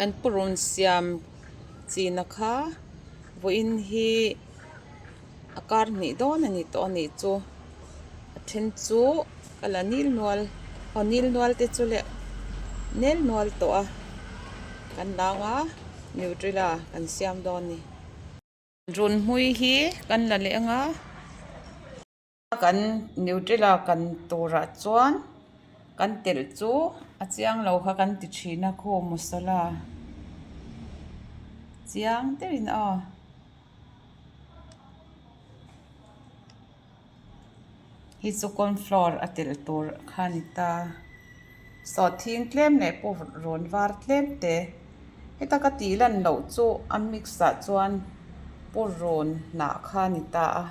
Kan purun siam china kha vawiin hi a kar hnih dawn a ni tawh a nih chu a then chu ka la nil nual aw nil nual te chu leh nel nual tawh a kan lang a nutella kan siam dawn a ni. Runhmui hi kan la leh ang a. Kan Nutella kan turah chuan kan telh chu a chiang lo kha kan ti thin a khaw masala chiang deuhin aw. Hi chu corn flour a telh tur kha a ni ta. Sawhthing tlem leh pawh rawn var tlem te. Heta ka tih lan loh chu a mix ah chuan purun hnah kha a ni ta a.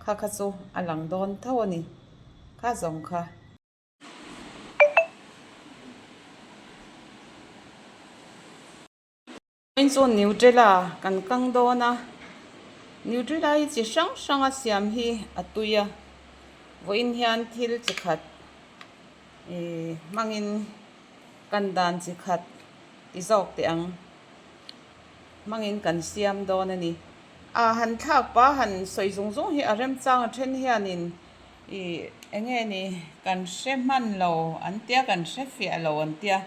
Kha kha chu a lang dawn tho a ni kha zawng kha. Vawiin chu Nutella kan kang dawn a, Nutella hi chi hrang hrang a siam hi a tui a, vawiin hian thil chi khat ih hmangin kan dan chi khat ti zawk teh ang hmangin kan siam dawn a ni. A han thlak pa han sawi zung zung hi a remchang a then hianin ih eng nge ni kan hre hman lo an tia kan hre fiah lo an tia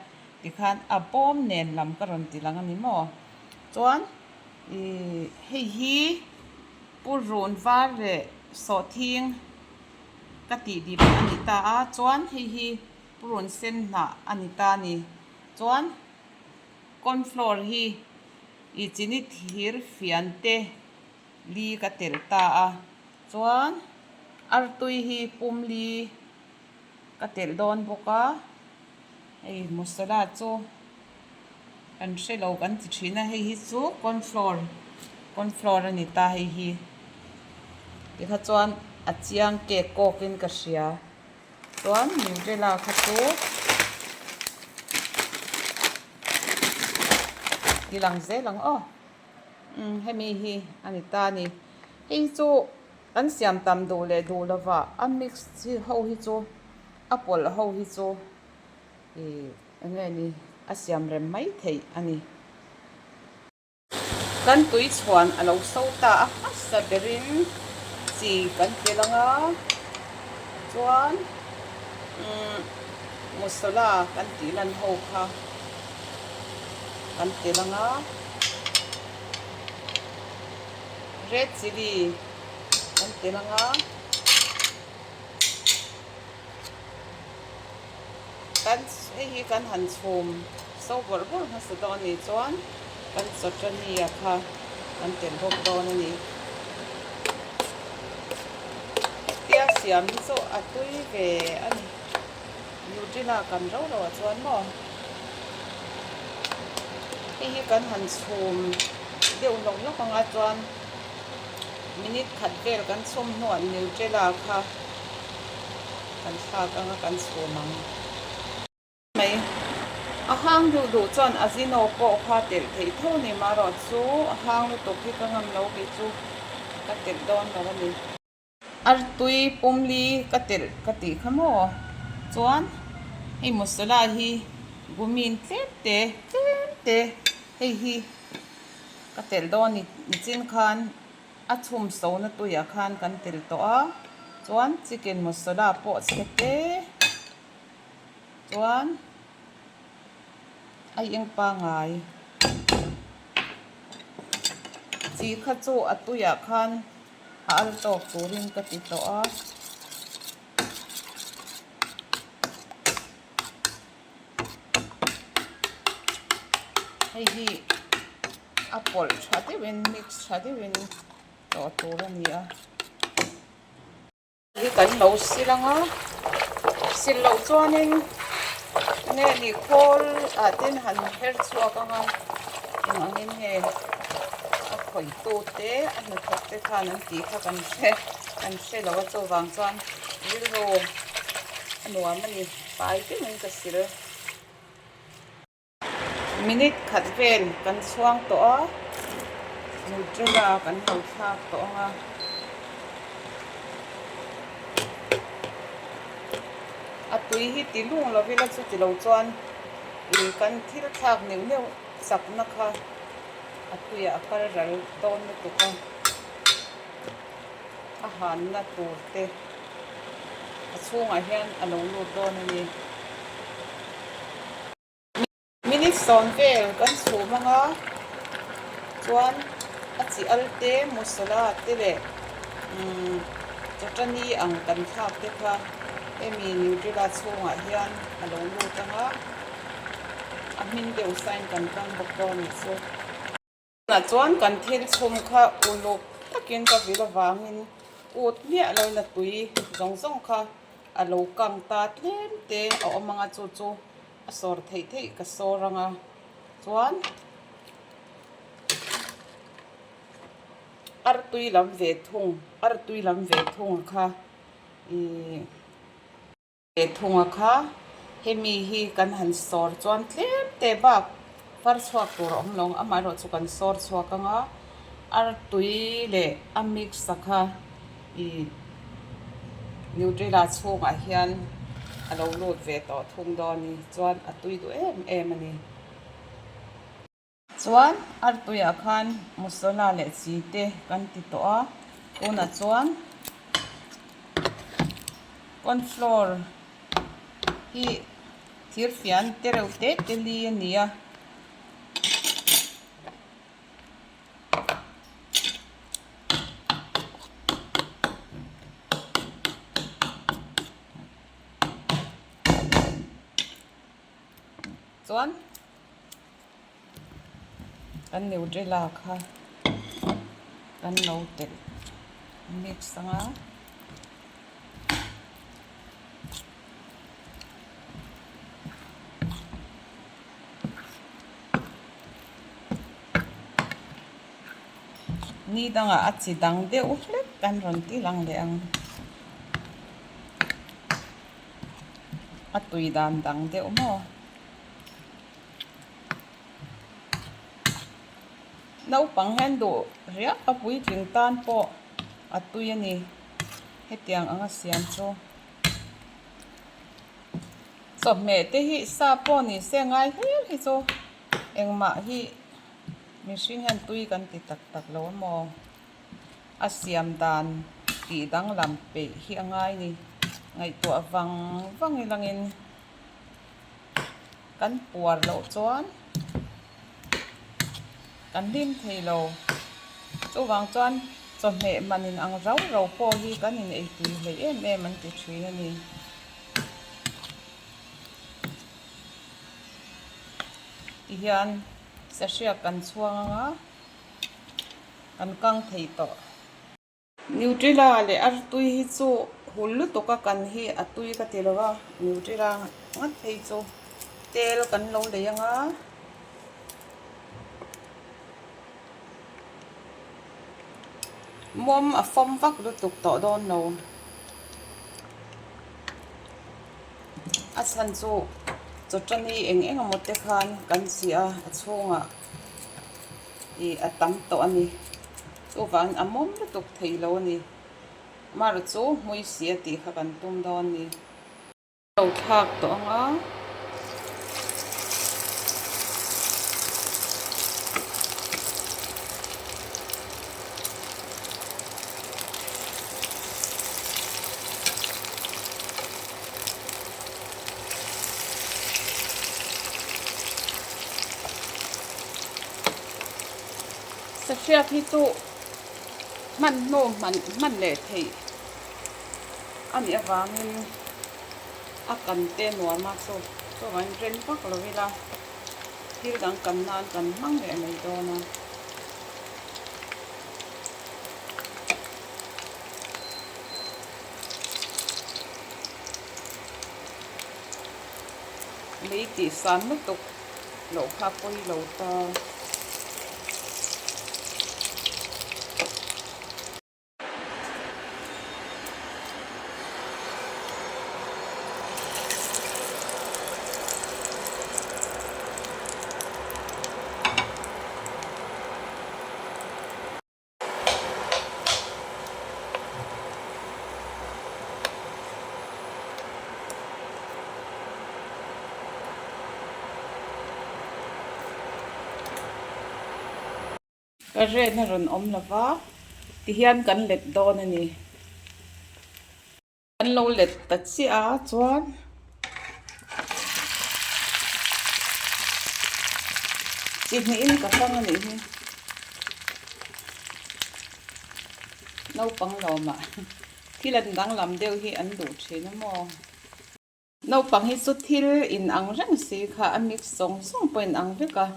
tikhan a bawm nen lam ka rawn ti lang a ni maw chuan ih hei hi purun var leh sawhthing ka tih dip a ni ta a chuan hei hi purun sen hnah a ni ta a ni chuan corn flour hi. I chini thir fian te li ka telh ta a, chuan artui hi pum li ka telh dawn bawk a, hei masala chu kan hre lo kan ti thin a, hei hi chu corn flour corn flour a ni ta hei hi tikha chuan a chiang kek kawk in ka hria. Chuan Nutella kha chu ti lang zel ang aw. Umm hemi hi a ni ta a ni. Hei chu kan siam tam duh leh duh lova a mix chi ho hi chu a pawlh ho hi chu ih eng nge ni a siam rem mai theih a ni. Kan tui chhuan a lo so ta a hmasa berin chi kan tel ang a, chuan umm masala kan tih lan ho kha kan tel ang a, red chilli kan tel ang a. Kan hei hi kan han chhum so bawrh bawrh hmasa dawn a nih chuan kan chawṭania kha kan tel bawk dawn a ni. Hetia siam hi chu a tui ve a ni. Nutella kan ro lo ah chuan maw hei hi kan han chhum deuh hlawk hlawk anga chuan minute khat vel kan chhum hnuah Nutella kha kan thlak anga kan chhum ang mai. A hang duh duh chuan Azino pawh kha telh theih tho ni marawh chu a hang lutuk hi ka ngam lo kei chu ka telh dawn lo a ni. Artui pumli ka telh ka tih kha maw chuan hei masala hi gumin tlem te tlem te hei hi ka telh dawn ni nichin khan A chhum sona tuiah khan kan tel tawh a, chuan chicken masala pawh chhe te chuan a eng pangai chi kha chu a tuiah khan a al tawk turin ka ti tawh a. Hei hi a pawlh tha deuhin mix tha deuhin tawh tur a ni a. Hi kan lo sil ang a, sil loh chuanin nge ni khawl ah ten han her chhuak ang a, eng angin nge a khawih tu te a hnathawk te khan an tih kha kan hre kan hre lo a chuvang chuan rilru a nuam a ni pai deuhin ka sil. Minute khat vel kan chhuang tawh a, Nutella kan lo thlak tawh ang a. A tui hi ti lung lo ila chuti lo chuan ih kan thil thlak neuh neuh. Chakna kha a tuiah a kal ral dawn lutuk a, a hanna tur te a chhungah hian a lo lut dawn a ni. Minute sawm vel kan chhum anga chuan a chi al te masala te leh umm chawṭani ang kan thlak te kha hemi nutella chhungah hian a lo lut anga a hmin deuh sain kan kang bawk dawn a ni chu. Tunah chuan kan thil chhum kha uluk takin ka vil avangin ut miah lo in a tui zawng zawng kha a lo kang ta tlem te a awm ang a chu chu a sawr theih theih ka sawr ang a chuan artui lam ve thung artui lam ve thung kha ihh. Ve thunga kha hemi hi kan han sawr chuan tlem te bak far chhuak tur a awm lo ang amaherawh chu kan sawr chhuak ang a artui leh a mix a kha ih nutella chhungah hian a lo lut ve tawh thung dawn a ni chuan a tui duh em em a ni. Chuan artuiah khan masala leh chi te kan ti tawh a, tunah chuan corn flour hi thir fian te reuh te te li a ni a. Chuan. Kan nutella kha kan lo telh mix ang a. Ni dangah a chi dang deuh hlek kan rawn ti lang leh ang. A tui dan dang deuh maw. Naupang hian duh riak a puitling tan pawh a tui a ni hetiang anga siam chu. Chawhmeh te hi sa pawh ni se ngai hlir hi chu engmah hi mihring hian tui kan ti tak tak lo a maw a siam dan tih danglam peih hi a ngai ni ngaihtuah vang vang ilangin. Kan puar loh chuan kan hlim thei lo. Chuvang chuan chawhmeh man in ang rau rau pawh hi kan in ei tui hlei em em an ti thin a ni. Tihian sahriak kan chhuang ang a, kan kang thei tawh. Nutella leh artui hi chu hul lutuk a kan hi a tui ka ti lo a, Nutella ngat phei chu tel kan lo lei ang a. Mawm a fawm vak lutuk tawh dawn lo. A chhan chu chawṭani eng eng emaw te khan kan chiah a, a chhungah ih a tam tawh a ni. Chuvangin a mawm lutuk thei lo a ni. Amaherawh chu hmui si a tih kha kan tum dawn a ni. Lo thlak tawh ang a. Sahriak hi chu hman hnu hman hman leh theih a nih avangin a kan te nuam a chu chuvangin ren vak lo ila thil dang kan nan kan hmang leh mai dawn a. Lei tih san lutuk loh kha pawi lo ta. Current a rawn awm lo va, tihian kan let dawn a ni. Kan lo let ta chiah a chuan chi hnihin ka hmang a nih hi. Naupang lawmah thil an danglam deuh hi an duh thin a maw? Naupang hi chu thil in ang reng si kha a mix zawng zawng pawh in ang vek a,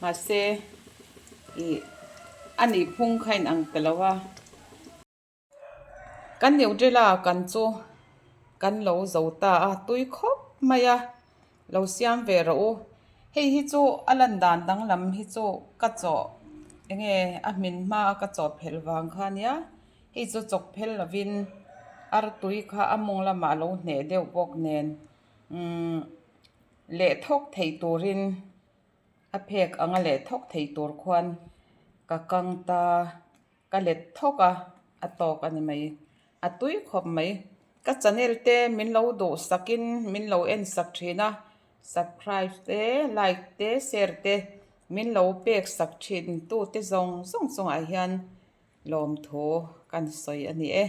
mahse ih a nih phung kha in ang ta lo a. Kan Nutella kan chu kan lo zo ta a, tui khawp mai a, lo siam ve rawh u. Hei hi chu a lan dan danglam hi chu ka chawh enge a hmin hma a ka chawh phelh vang kha nia. Hei chu chawk phel lovin artui kha a mawng lamah a lo hneh deuh bawk nen umm leh thawk thei turin a phek anga leh thawk thei tur khuan ka kang ta ka let thawk a, a tawk a ni mai. A tui khawp mai. Ka channel te min lo duh sakin min lo en sak thin a, subscribe te, like te, share te min lo pek sak thin tute zawng zawng chungah hian lawmthu kan sawi a ni e.